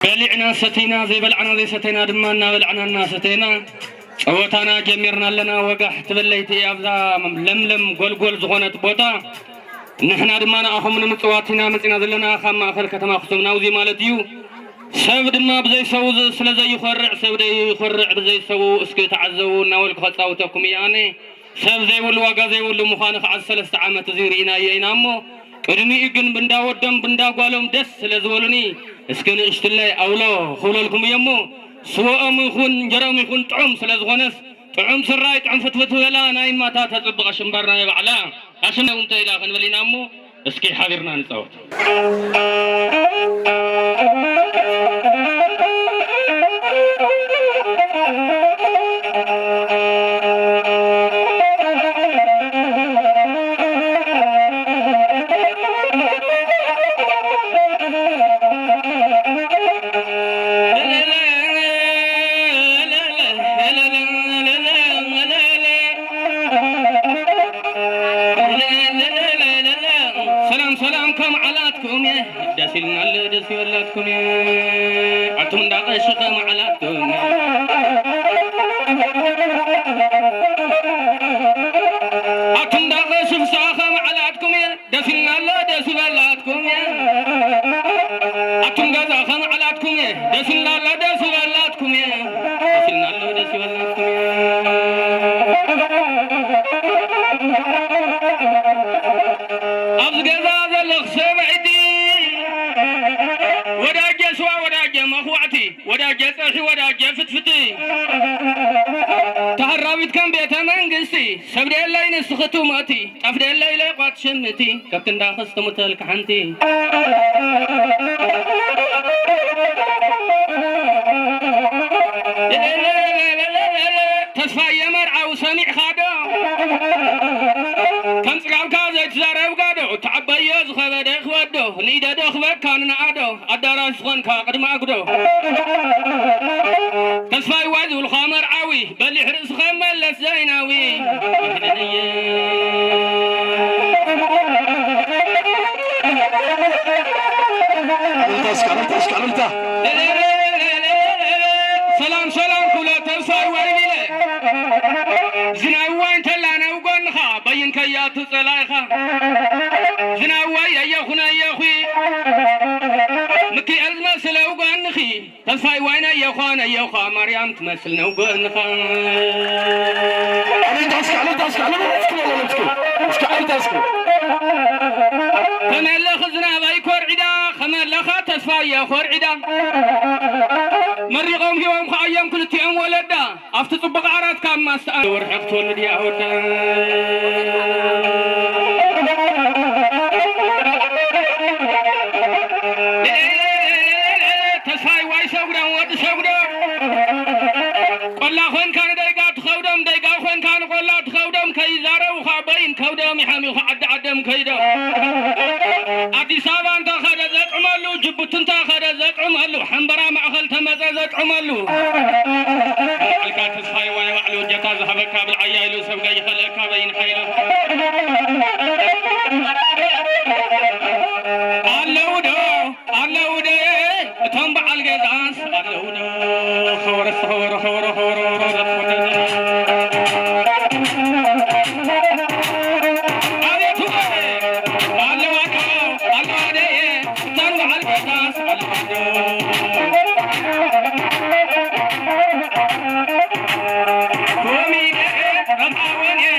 በሊዕና ሰቲና፣ ዘይበላዕና ዘይሰተይና ድማ እናበላዕና እናሰተይና ጸወታና ጀሚርና ኣለና። ወጋሕ ትብል ለይቲ ኣብዛ ለምለም ጎልጎል ዝኾነት ቦታ ንሕና ድማ ንኣኹም ንምጽዋት ኢና መጺና ዘለና ካብ ማእከል ከተማ ኣኽሱም ናውዚ ማለት እዩ። ሰብ ድማ ብዘይ ሰቡ ዝ-፣ ስለ ዘይኾርዕ ሰብ ደይኾርዕ ብዘይ ሰቡ እስኪ ተዓዘቡ እናበልኩ ከጻውተኩም እየ ኣነ። ሰብ ዘይብሉ ዋጋ ዘይብሉ ምዃኑ ከዓ ሰለስተ ዓመት እዚ ርኢናዮ ኢና እሞ፣ ቅድሚኡ ግን ብንዳ ወዶም ብንዳ ጓሎም ደስ ስለ ዝበሉኒ፣ እስኪ ንእሽትለይ ኣውሎ ክብለልኩም እየ እሞ፣ ስወኦም ይኹን እንጀራኦም ይኹን ጥዑም ስለ ዝኾነስ፣ ጥዑም ስራይ ጥዑም ፍትፍት ዝበላ ናይ ማታ ተጽብቕ ኣሽምባር ናይ ባዕላ ኣሽነ እውን ተኢላ ክንብል ኢና እሞ፣ እስኪ ሓቢርና ንጻወት። ሰላም ሰላም፣ ከም ዓላትኩም እየ። ደስ ኢልና ኣሎ ደስ ይበላትኩም እየ። ኣቱም እንዳቐሽ ከም ዓላትኩም እየ። ኣቱም እንዳቐሽ ፍስሓ ከም ዓላትኩም እየ። ደስ ኢልና ኣሎ ደስ ይበላትኩም እየ። ኣቱም ገዛ ከም ዓላትኩም እየ። ደስ ኢልና ኣሎ ደስ ይበላትኩም እየ። ደስ ኢልና ኣሎ ደስ ይበላትኩም እየ። ኣብዚ ገዛ ዘለኽ ሰብዕቲ፣ ወዳጀ ስዋ፣ ወዳጀ መኽዋዕቲ፣ ወዳጀ ጸብሒ፣ ወዳጀ ፍትፍቲ፣ ተሃራቢት ከም ቤተ መንግስቲ፣ ሰብ ደየለይ ንስኺ ትሞቲ፣ ጣፍ ደየለይ ለቋት ሽምቲ፣ ከብቲ እንዳኸስ ትሙተልካ ሓንቲ። ተስፋየ መርዓዊ ሰሚዕኻ ዶ? ከም ጽጋብካ ዘይትዛረብ ጋዶ፣ ተዓበዮ ዝኸበደ ክበዶ፣ ንኢደ ዶ ክበካ ንነኣዶ፣ ኣዳራሽ ዝኾንካ ቅድሚ ኣጉዶ። ተስፋይ ዋይ ዝብልኻ መርዓዊ፣ በሊሕ ርእስኻ መለስ ዘይናዊ። እልልታ እስከ፣ እልልታ እስከ፣ እልልታ። ሰላም ሰላም ኩሎ ተስፋይ ዋይ ቢለ። ዝናዋይ እንተላ ናብ ጎንኻ፣ በይን ከያቱ ጸላኢኻ። ዝናዋይ ኣየኹን ኣየኹ። ምክኤል ዝመስል ኣብ ጎንኺ። ተስፋይ ዋይ ነየዃ ነየዃ። ማርያም ትመስል ነው ጎንኻ። እልልታ እስከ፣ እልልታ እስከ፣ እልልታ እስከ፣ እልልታ እስከ። እስከ እልልታ እስከ። ከመለኽ ዝናባይ ኮርዒዳ፣ ከመለኻ ተስፋየ ኮርዒዳ። መሪቖም ሂቦም ከኣዮም ክልቲኦም ወለዳ። ኣብቲ ጽቡቕ ዓራት ካብ ማስተኣ ወርሒ ክትወልድ እያ ወዳ። ተስፋይ ዋይ ሰጉዳም ወዲ ሰጉዳም። ቆላ ኾንካ ንደይጋ ትኸውዶም፣ ደይጋ ኾንካ ንቆላ ትኸውዶም። ከይዛረቡኻ በይን ከብዶም ይሓሚኻ ዓዲ ዓዶም ከይዶም። ኣዲስ ኣበባ እንተ ኸደ ዘጥዕመሉ፣ ጅቡቲ እንተ ኸደ ዘጥዕመሉ፣ ሓምበራ ማእኸል ተመጸ ዘጥዕመሉ። ኣልካ ተስፋይ ዋይ ባዕሉ እጀታ ዝሃበካ ብልዓያ ኢሉ ሰብ ከይኸለካ በይን ሓይሉ። ኣለዉ ዶ? ኣለዉ ዶ? እቶም በዓል ገዛስ ኣለዉ ዶ? ኸበሮ፣ ኸበሮ፣ ኸበሮ፣ ኸበሮ፣ ኸበሮ። ኣቤት ውበ! ኣለዋ ዶ? ኣለዋ ዶ? እተን በዓል ገዛስ ኣለዋ ዶ? ኮሚቴ ረብዓውን እየ።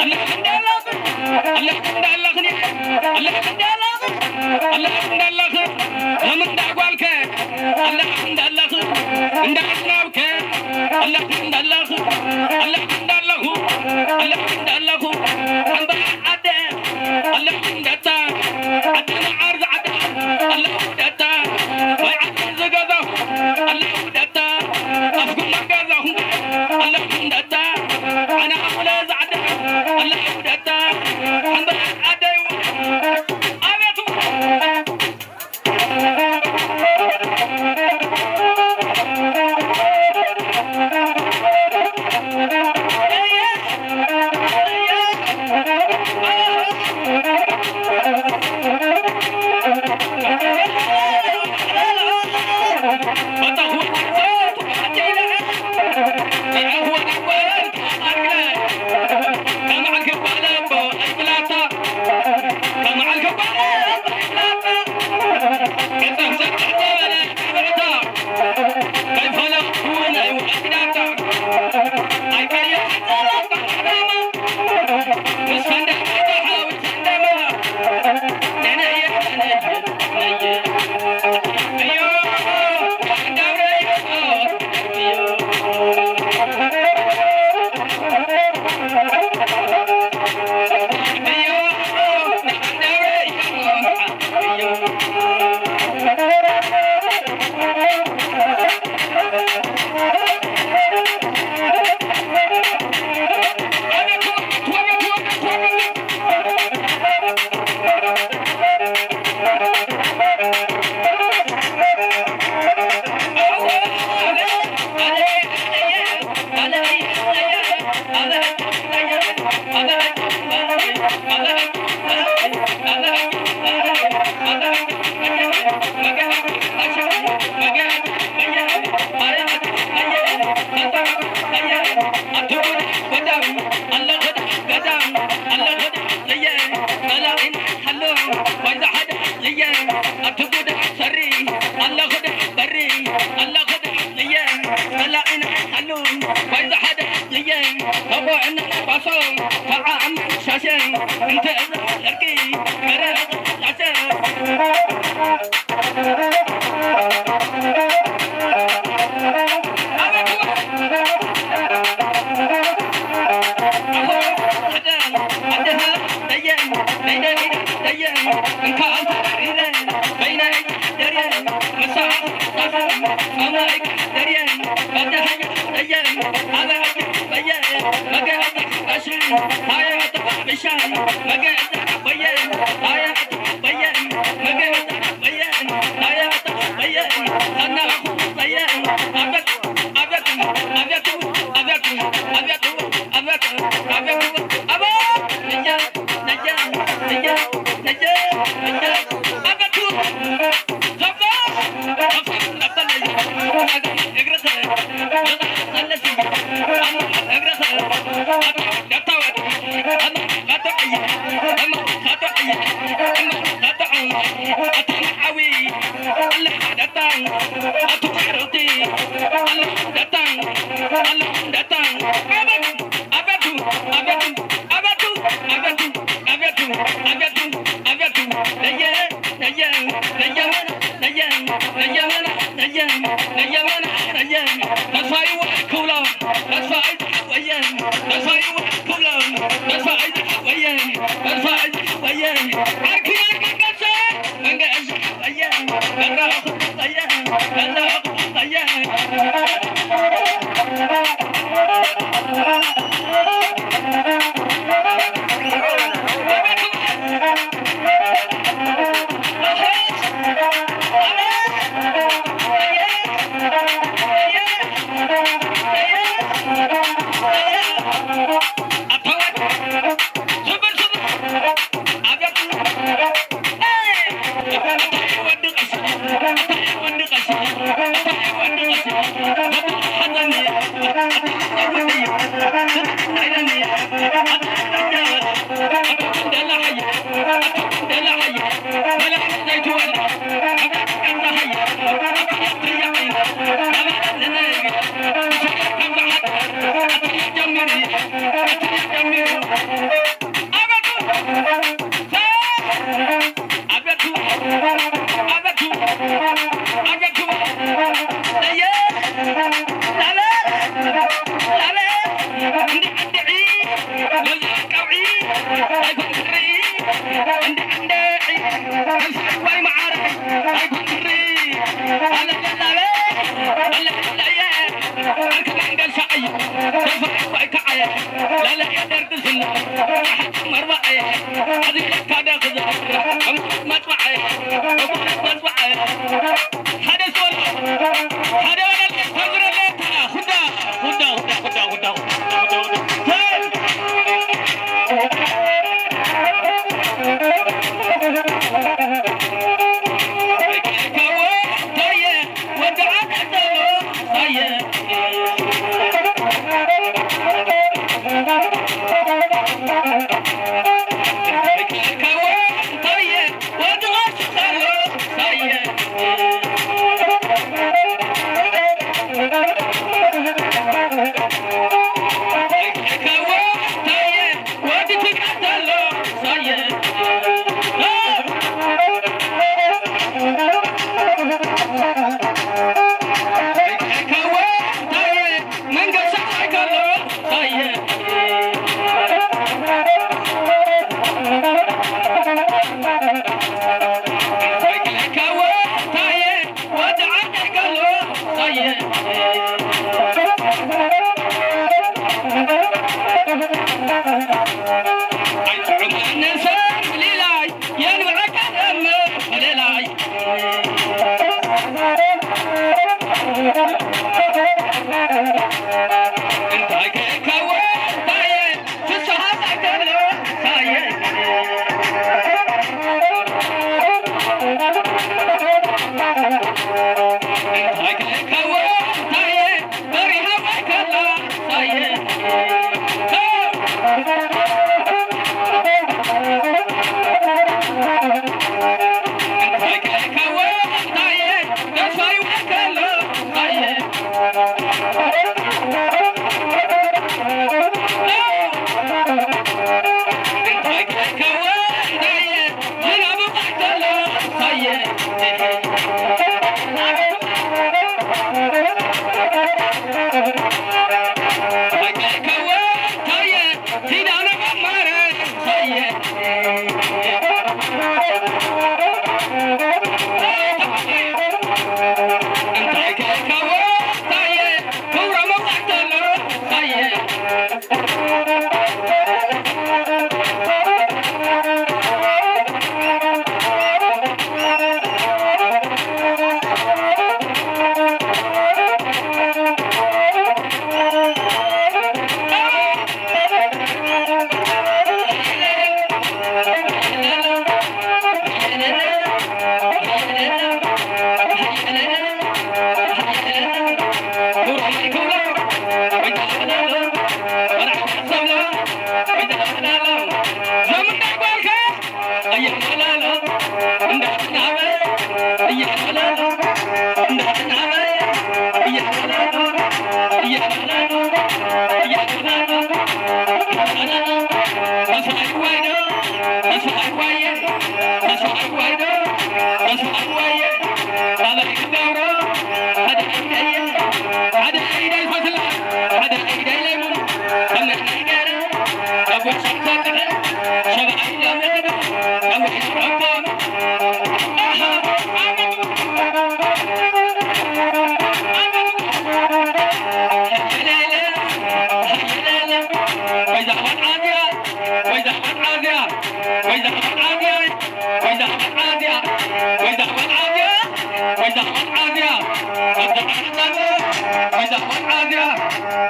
ኣለኽ እንዳለኽ ኣለኽ እንዳለኽን ኣለኽ እንዳለኽ ኣለኽ እንዳለኽ ሎም እንዳ ጓልከ ኣለኽ እንዳለኽ እንዳ ኣዝናብከ ኣለኽ እንዳለኽ ኣለኽ እንዳለኹ ኣለኽ እንዳለኹ ኣምበ ዓደ ኣለኽ እንዳታ ዓደ መዓር ዝዓደ ኣለኽ እንዳታ ወይ ዓደ ዝገዛኹ ኣለኽ እንዳታ ኣፍኩም ኣጋዛኹም ኣለኹም ደታ ኣነ ኣሙለ ዛዕዳ ኣለኹም ደታ ሓንበ ኣደዩ ኣቤቱ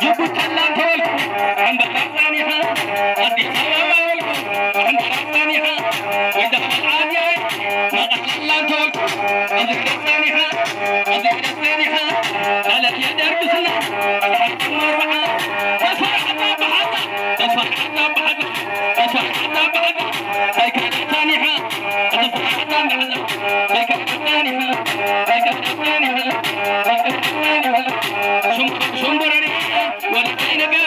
ጅቡቲ ተላተወልኩ ዕምበባ ጸኒሓ ኣዲስ ኣበባ ወልኩ ዕምበባ ጸኒሓ ወይዳ ዓድያ መቐለላ እንተወልኩ ኣብዚ ጸኒሓ ኣብዚ ጸኒሓ ማለት የደርብስና ሓቂ መርዓ ተስፋ ሓታ ብሓታ ተስፋ ሓታ ብሓታ ተስፋ ሓታ ብሓታ ኣይከዳ ጸኒሓ ተስፋ ሓታ ብሓታ ኣይከዳ ጸኒሓ ኣይከዳ ጸኒሓ ኣይከዳ ጸኒሓ ሽምብረኒ ወላ ነገር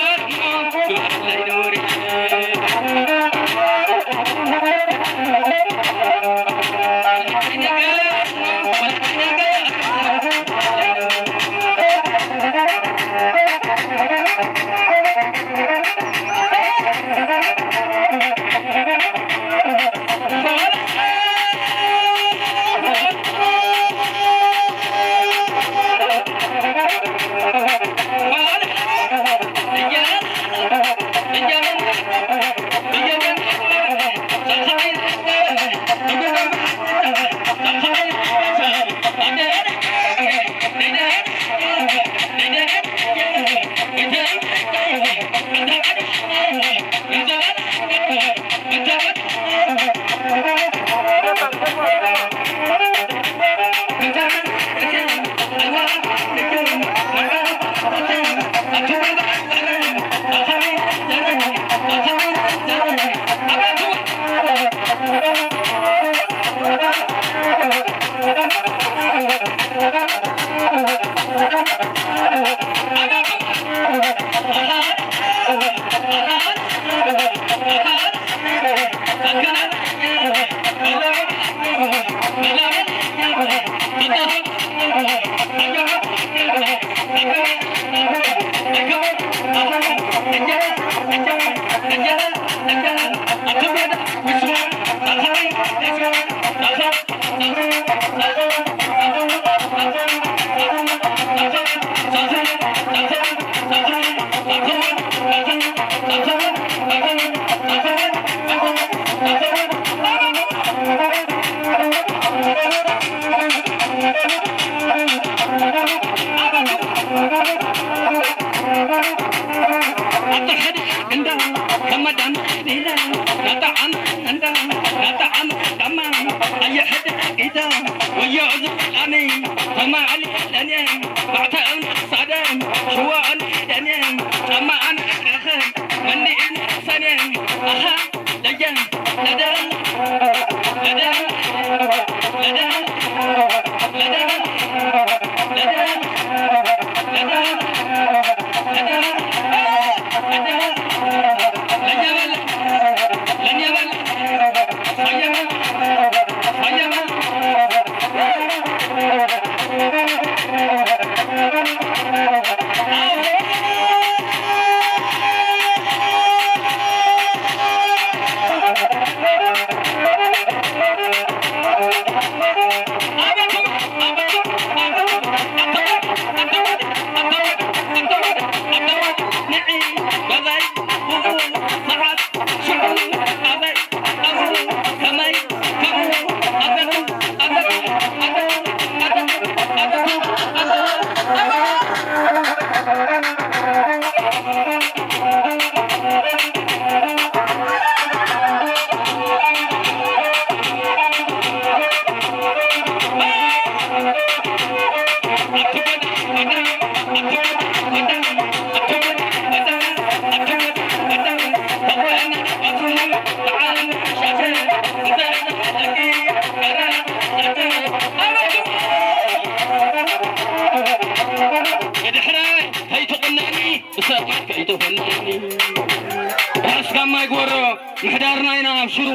ኣታ ሕድ እንዳ ከመዳን ኢለ ናጣዓን እንዳ ናጣዓን ዳማ ኣየ ሕድ ኢዳ ወዮ ዝቃኒ ተማዕሊ ደኔ ባዕተን ሳደን ሽዋን ደኔ ጫማኣን ረኸን መኒእን ሰኔ ኣሃ ለየ ለደ ለደ ለደ ለደ ለደ ለደ ብድሕራይ ከይትቑነኒ ብሰባት ከይትኾንኒ ራስ ጋማ ይግበሮ ምሕዳርና ኢና ኣብሽሩ።